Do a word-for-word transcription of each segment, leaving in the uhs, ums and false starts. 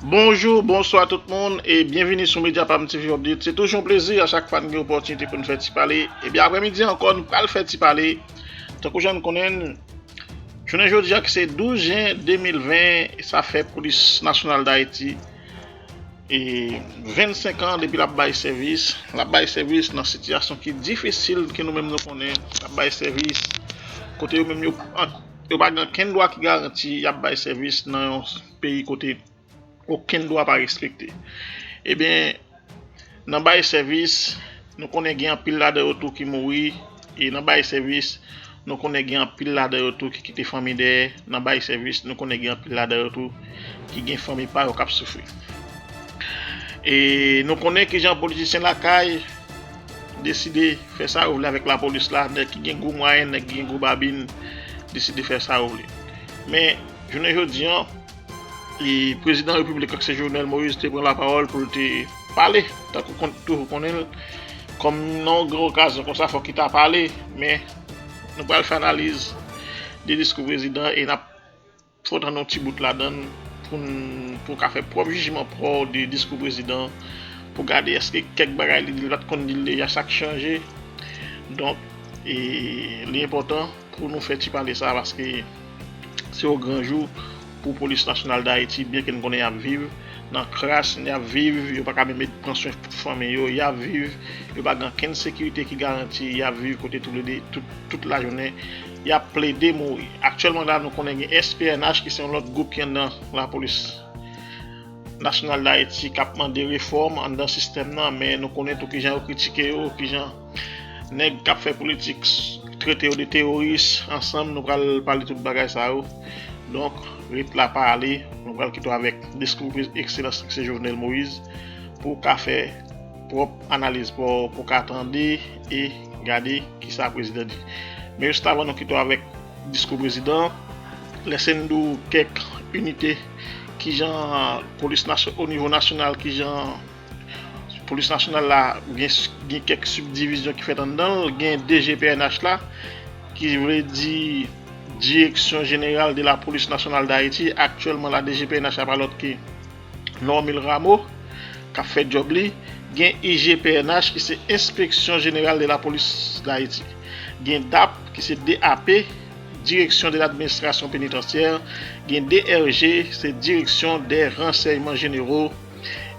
Bonjou, bonswa tout moun e byenvini sou Media Pam T V Update. Se toujou yon plezi a chak fwa n gen opòtinite pou n fè ti pale. Ebyen, aprèmidi ankò, nou pral fè ti pale. Tankou jan n konnen l, jounen jodi a ki se douz jen de mil ven, sa fè Polis Nasyonal Dayiti e vennsenk an depi l ap bay sèvis. L ap bay sèvis nan sitiyasyon ki difisil ke nou menm nou konnen. L ap bay sèvis kote yo menm yo, yo pa gen okenn dwa ki garanti y ap bay sèvis nan yon peyi kote okenn dwa pa respekte. Ebyen, nan bay sèvis, nou konnen gen anpil ladan yo tou ki mouri, e nan bay sèvis, nou konnen gen anpil ladan yo tou ki kite fanmi dèyè, nan bay sèvis, nou konnen gen anpil ladan yo tou ki gen fanmi pa yo k ap soufri. E nou konnen kijan politisyen lakay deside fè sa yo vle avèk lapolis la, nèg ki gen gwo mwayen, nèg ki gen gwo babin, deside fè sa yo vle. Men, jounen jodi a, e prezidan repiblik la ki se Jovenel Moïse te pran lapawòl pou l te pale, tankou kon toujou konnen l, kòm nan yon gran okazyon konsa fòk li ta pale, men nou pral fè analiz de diskou prezidan e n ap fè w tande yon ti bout ladan l pou n, pou w ka fè pwòp jijman pa w de diskou prezidan, pou gade èske kèk bagay li di l pa t konn di l deja sa k chanje. Donk, e li enpòtan pou nou fè ti pale sa, paske se yon gran jou pou Polis Nasyonal Dayiti, byen ke n konnen y ap viv nan kras, y ap viv, yo pa ka menm pran swen fanmi yo, y ap viv, yo pa gen okenn sekirite ki garanti, y ap viv kote toulede, tout, tout lajounen, y ap plede mouri. Aktyèlman la, nou konnen gen S P N H, ki se yon lòt gwoup ki anndan Lapolis Nasyonal Dayiti k ap mande refòm anndan sistèm nan, men nou konnen tou kijan yo kritike yo, kijan nèg k ap fè politik trete yo de teworis ansanm, nou pral pale tout bagay sa yo. Donk, ret la pa ale, nou pral kite w avèk diskou pre-, Ekselans Jovenel Moïse pou w ka fè pwòp analiz pa w, pou w ka tande e gade kisa prezidan di. Men jis avan nou kite w avèk diskou prezidan, lese n di w kèk inite, kijan polis nasyon-, o nivo nasyonal, kijan polis nasyonal la gen, gen kèk sibdivizyon ki fèt anndan l. Gen D G P N H la, ki vle di Direction Générale de la Police Nationale d'Haïti. Aktyèlman la, D G P N H la pa lòt ke Normil Rameau, k ap fè djòb li. Gen I G P N H, ki se Inspection Générale de la Police d'Haïti. Gen D A P, ki se D A P, Direction de l'Administration Pénitentiaire. Gen D R G, se Direction des Renseignements Généraux.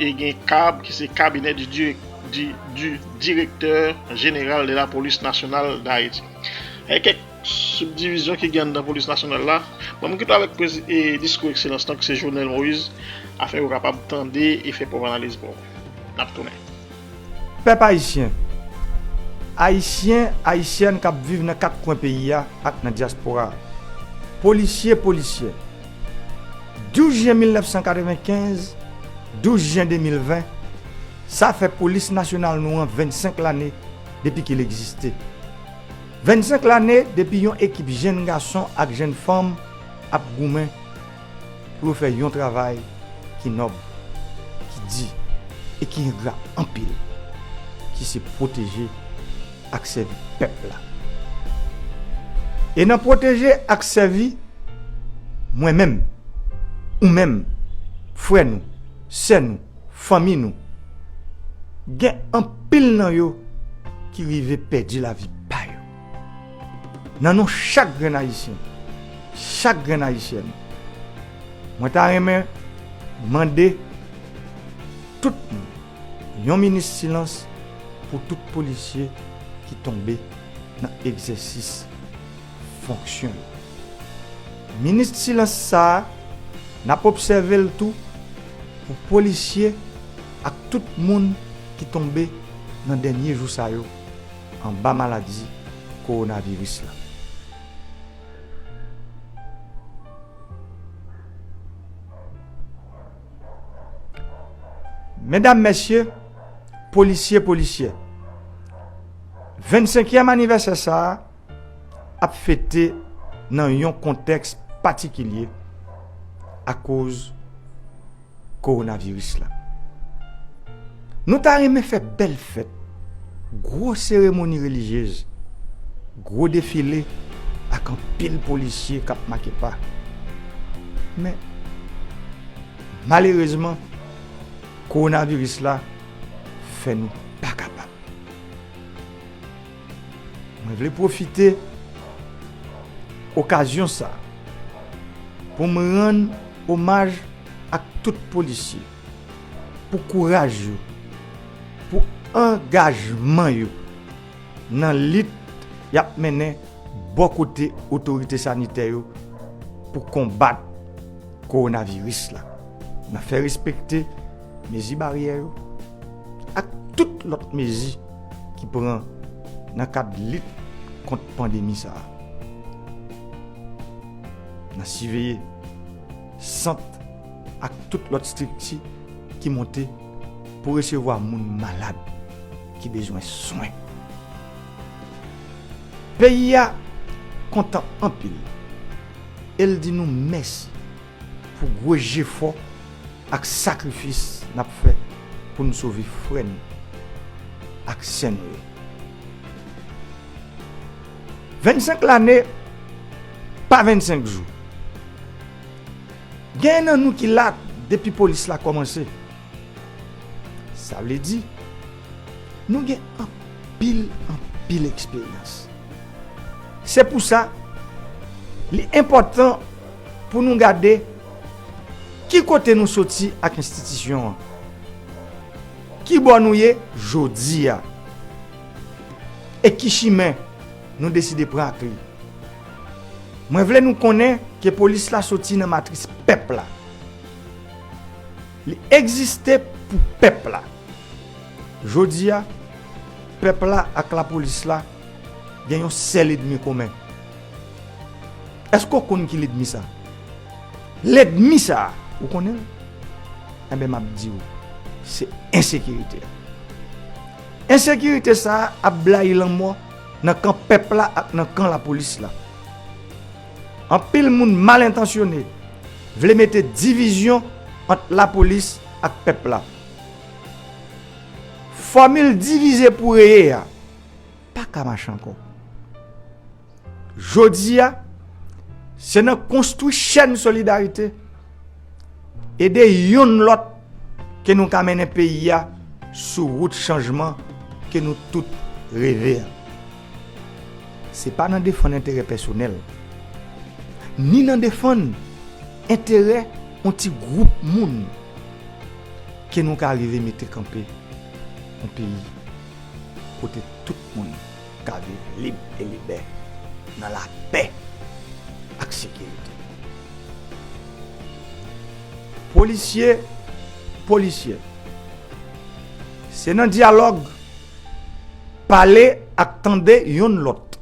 E gen CAB, ki se Cabinet du Direc-, du, du Directeur Général de la Police Nationale d'Haïti. E kèk sibdivizyon ki gen anndan Polis Nasyonal la. Bon, m kite w avèk prezi-, e, diskou Ekselans lan, ki se Jovenel Moïse, afin w kapab tande e fè pwòp analiz pa w. N ap tounen. Pèp ayisyen, Ayisyen, Ayisyèn k ap viv nan kat kwen peyi a ak nan dyaspora a, polisye, polisyè, douz jen mil nèf san katrevenkenz, douz jen de mil ven, sa fè Polis Nasyonal nou an vennsenk lane depi ke l egziste. Vennsenk lane depi yon ekip jenn gason ak jenn fanm ap goumen pou yo fè yon travay ki nòb, ki di e ki engra anpil, ki se pwoteje ak sèvi pèp la. E nan pwoteje ak sèvi, mwen menm, ou menm, frè nou, sè nou, fanmi nou, gen anpil nan yo ki rive pèdi lavi pa yo. Nan non chak grenn Ayisyen, chak grenn Ayisyèn, mwen ta renmen mande tout moun yon minit silans pou tout polisye ki tonbe nan egzèsis fonksyon yo. Minit silans sa a, n ap obsève l tou pou polisye ak tout moun ki tonbe nan dènye jou sa yo anba maladi kowonaviris la. Medam, mesye, polisye, polisyè, vennsenkyèm anivèsè sa a ap fete nan yon kontèks patikilye akoz kowonaviris la. Nou ta renmen fè bèl fèt, gwo seremoni relijyez, gwo defile ak anpil polisye k ap make pa. Men, Malerezman, kowonaviris la fè nou pa kapab. Mwen vle pwofite okazyon sa a pou m rann omaj ak tout polisye pou kouraj yo, pou angajman yo nan lit y ap mennen bò kote otorite sanitè yo pou konbat kowonaviris la, nan fè respekte mezi baryè yo ak tout lòt mezi ki pran nan kad lit kont pandemi sa a. Nan siveye sant ak tout lòt estrikti ki monte pou resevwa moun malad ki bezwen swen. Peyi a kontan anpil e l di nou mèsi pou gwo jefò ak sakrifis n ap fè pou n sove frè n ak sè nou yo. Vennsenk lane pa vennsenk jou. Gen nan nou ki la depi polis la kòmanse. Sa vle di, nou gen anpil, anpil eksperyans. Se pou sa, li enpòtan pou nou gade ki kote nou soti ak enstitisyon an, ki bò nou ye jodi a, e ki chimen nou deside pran ak li. Mwen vle nou konnen ke polis la soti nan matris pèp la. Li egziste pou pèp la. Jodi a, pèp la ak lapolis la gen yon sèl ènmi komen. Èske w konn ki lènmi sa? Lènmi sa, ou konnen l? Enben, m ap di w, se ensekirite a. Ensekirite sa a ap blayi lanmò nan kan pèp la ak nan kan lapolis la. Anpil moun mal entansyone vle mete divizyon ant lapolis ak pèp la. Fòmil divize pou reye a pa ka mache ankò. Jodi a, se nan konstwi chèn solidarite, ede yonn lòt ke nou ka mennen peyi a sou wout chanjman ke nou tout reve a. Se pa nan defann enterè pèsonèl, ni nan defann enterè yon ti gwoup moun ke nou ka rive mete kanpe yon peyi kote tout moun ka viv lib e libè nan lapè ak sekirite. Polisye, polisyè, se nan dyalòg, pale ak tande yonn lòt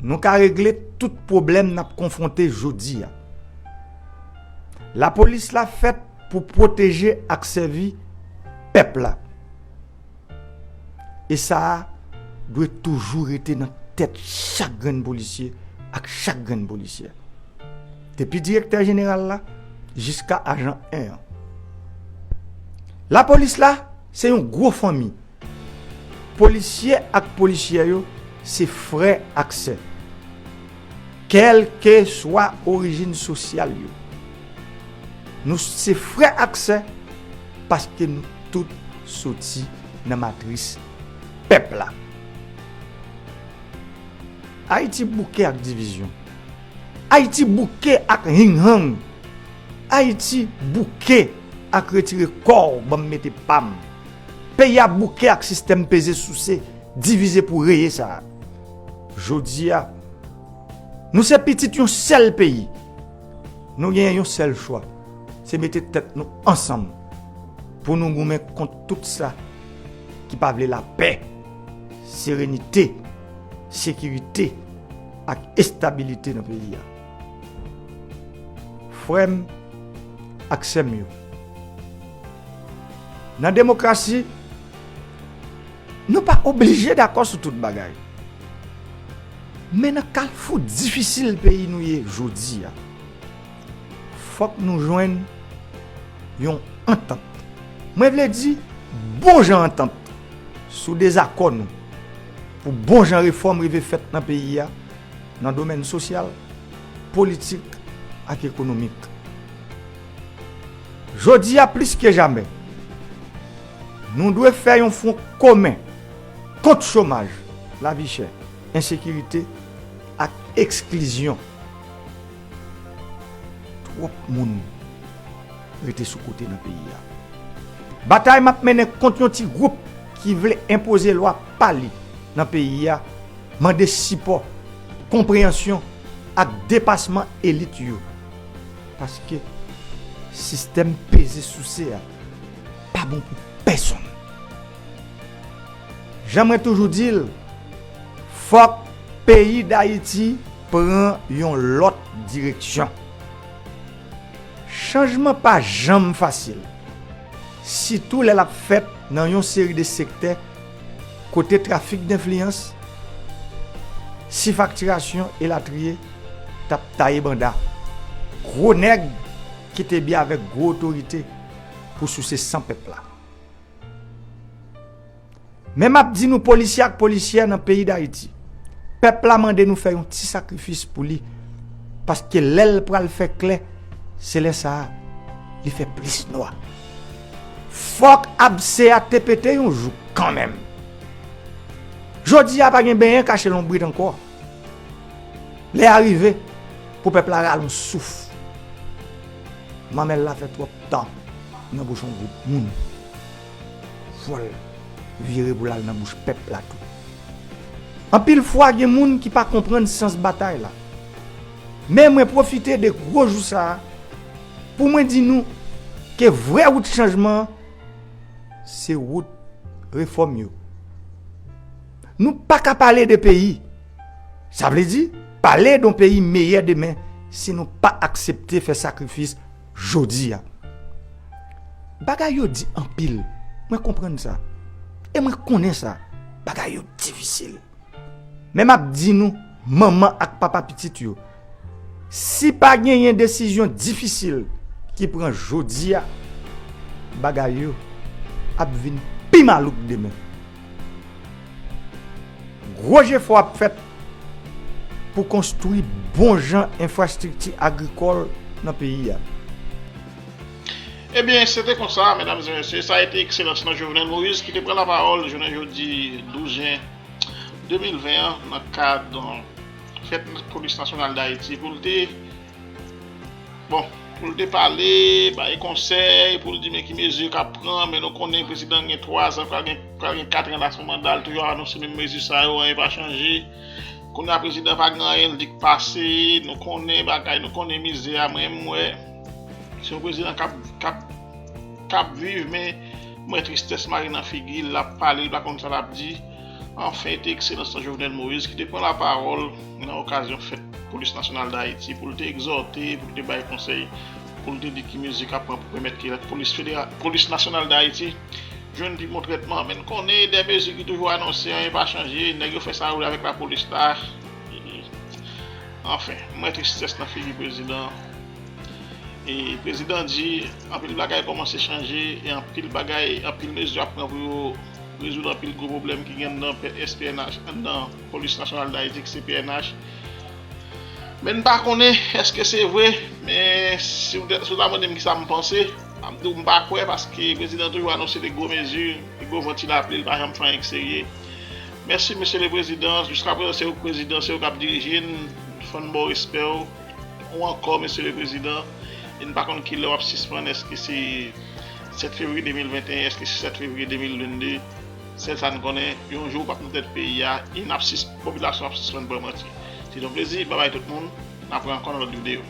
nou ka regle tout pwoblèm n ap konfwonte jodi a. Lapolis la fèt pou pwoteje ak sèvi pèp la. E sa a dwe toujou rete nan tèt chak grenn polisye ak chak grenn polisyè. Depi direktè jeneral la jiska ajan en an. Lapolis la se yon gwo fanmi. Polisye ak polisyè yo se frè ak sè. Kèlkeswa orijin sosyal yo, nou se frè ak sè paske nou tout soti nan matris pèp la. Ayiti bouke ak divizyon. Ayiti bouke ak hinghang. Ayiti bouke ak retire kò w ban m mete pa m. Peyi a bouke ak sistèm peze souse, divize pou reye sa a. Jodi a, nou se pitit yon sèl peyi. Nou genyen yon sèl chwa, se mete tèt nou ansanm pou nou goumen kont tout sa ki pa vle lapè, serenite, sekirite ak estabilite nan peyi a. Frè m ak sè m yo, nan demokrasi, nou pa oblije dakò sou tout bagay. Men nan kalfou difisil peyi nou ye jodi a, fòk nou jwenn yon antant. Mwen vle di, bon jan antant sou dezakò nou, pou bon jan refòm rive fèt nan peyi a, nan domèn sosyal, politik ak ekonomik. Jodi a plis ke jamè, nou dwe fè yon fwon komen kont chomaj, lavi chè, ensekirite ak eksklizyon. Twòp moun rete sou kote nan peyi a. Batay m ap mennen kont yon ti gwoup ki vle enpoze lwa pa li nan peyi a mande sipò, konpreyansyon ak depasman elit yo. Paske sistèm peze souse a pa bon pou pèsonn. Jan mwen toujou di l, fòk peyi Dayiti pran yon lòt direksyon. Chanjman pa janm fasil, sitou lè l ap fèt nan yon seri de sektè kote trafik denfliyans, sifaktirasyon elatriye t ap taye banda. Gwo nèg ki te byen avèk gwo otorite pou souse san pèp la. Men m ap di nou, polisye ak polisyè nan peyi Dayiti, pèp la mande nou fè yon ti sakrifis pou li, paske lè l pral fè klè, se lè sa a li fè plis nwa. Fòk abse a te pete yon jou kanmenm. Jodi a pa gen benyen kache lonbrit ankò. Lè a rive pou pèp la rale yon souf. Manmèl la fè twòp tan nan bouch yon gwoup moun. Fò l vire pou l al nan bouch pèp la tou. Anpil fwa gen moun ki pa konprann sans batay la. Men mwen pwofite de gwo jou sa a pou mwen di nou ke vrè wout chanjman an se wout refòm yo. Nou pa ka pale de peyi, sa vle di pale de yon peyi meyè demen, si nou pa aksepte fè sakrifis jodi a. Bagay yo di anpil, mwen konprann sa. E mwen konnen sa, bagay yo difisil. Men m ap di nou, manman ak papa pitit yo, si pa genyen desizyon difisil ki pran jodi a, bagay yo ap vin pi malouk demen. Gwo jefò ap fèt pou konstwi bon jan enfrastrikti agrikòl nan peyi a. Ebyen, se te konsa, medam e mesye, sa a ete ekselans lan Jovenel Moïse ki te pran lapawòl jounen jodi douz jen de mil ven an nan kad fèt Polis Nasyonal Dayiti pou l te, bon, pou l te pale, bay konsèy, pou l di men ki mezi k ap pran, men nou konnen prezidan gen twa zan, pral gen, pral gen kat an nan son manda, l toujou anonse menm mezi sa yo, anyen pa chanje. Kounye a prezidan pa gen anyen, l di k pase, nou konnen bagay, nou konnen mizè a, mwen menm m wè se yon prezidan k ap, k ap, k ap viv, men m wè tristès mare nan figi l, l ap pale, l pa konn sa l ap di. Anfen, e te ekselans lan Jovenel Moïse ki te pran lapawòl nan okazyon fèt Polis Nasyonal Dayiti pou l te egzòte, pou l te bay konsèy, pou l te di ki mezi k ap pran pou pèmèt ke polis federa-, Polis Nasyonal Dayiti jwenn pi bon trètman. Men n konnen de mezi ki toujou anonse, anyen pa chanje, nèg yo fè sa yo vle avèk lapolis la. E, anfen, m wè tristès nan figi prezidan. E prezidan di, anpil bagay kòmanse chanje, e anpil bagay, anpil mezi ap pran pou yo rezoud anpil gwo pwoblèm ki gen anndan P-, S P N H, anndan Polis Nasyonal Dayiti, ki se P N H. Men n pa konnen èske se vre, men si w te, si w ta mande m kisa m panse, m ap di w m pa kwè, paske prezidan toujou anonse de gwo mezi, de gwo vant sou lapli, li pa janm fè anyen ki serye. Mèsi, mesye le prezidan. Jiska prezan, se ou k prezidan, se ou k ap dirije n. Fò n ba w respè w. Ou ankò, mesye le prezidan. E n pa konn kilè w ap sispann, èske se sèt fevriye de mil venteyen, èske se sèt fevriye de mil vennde? Sèl sa n konnen, yon jou w p ap nan tèt peyi a, e n ap sis-, popilasyon ap sispann pran manti. Se te yon plezi, babay tout moun, n ap wè ankò nan lòt videyo.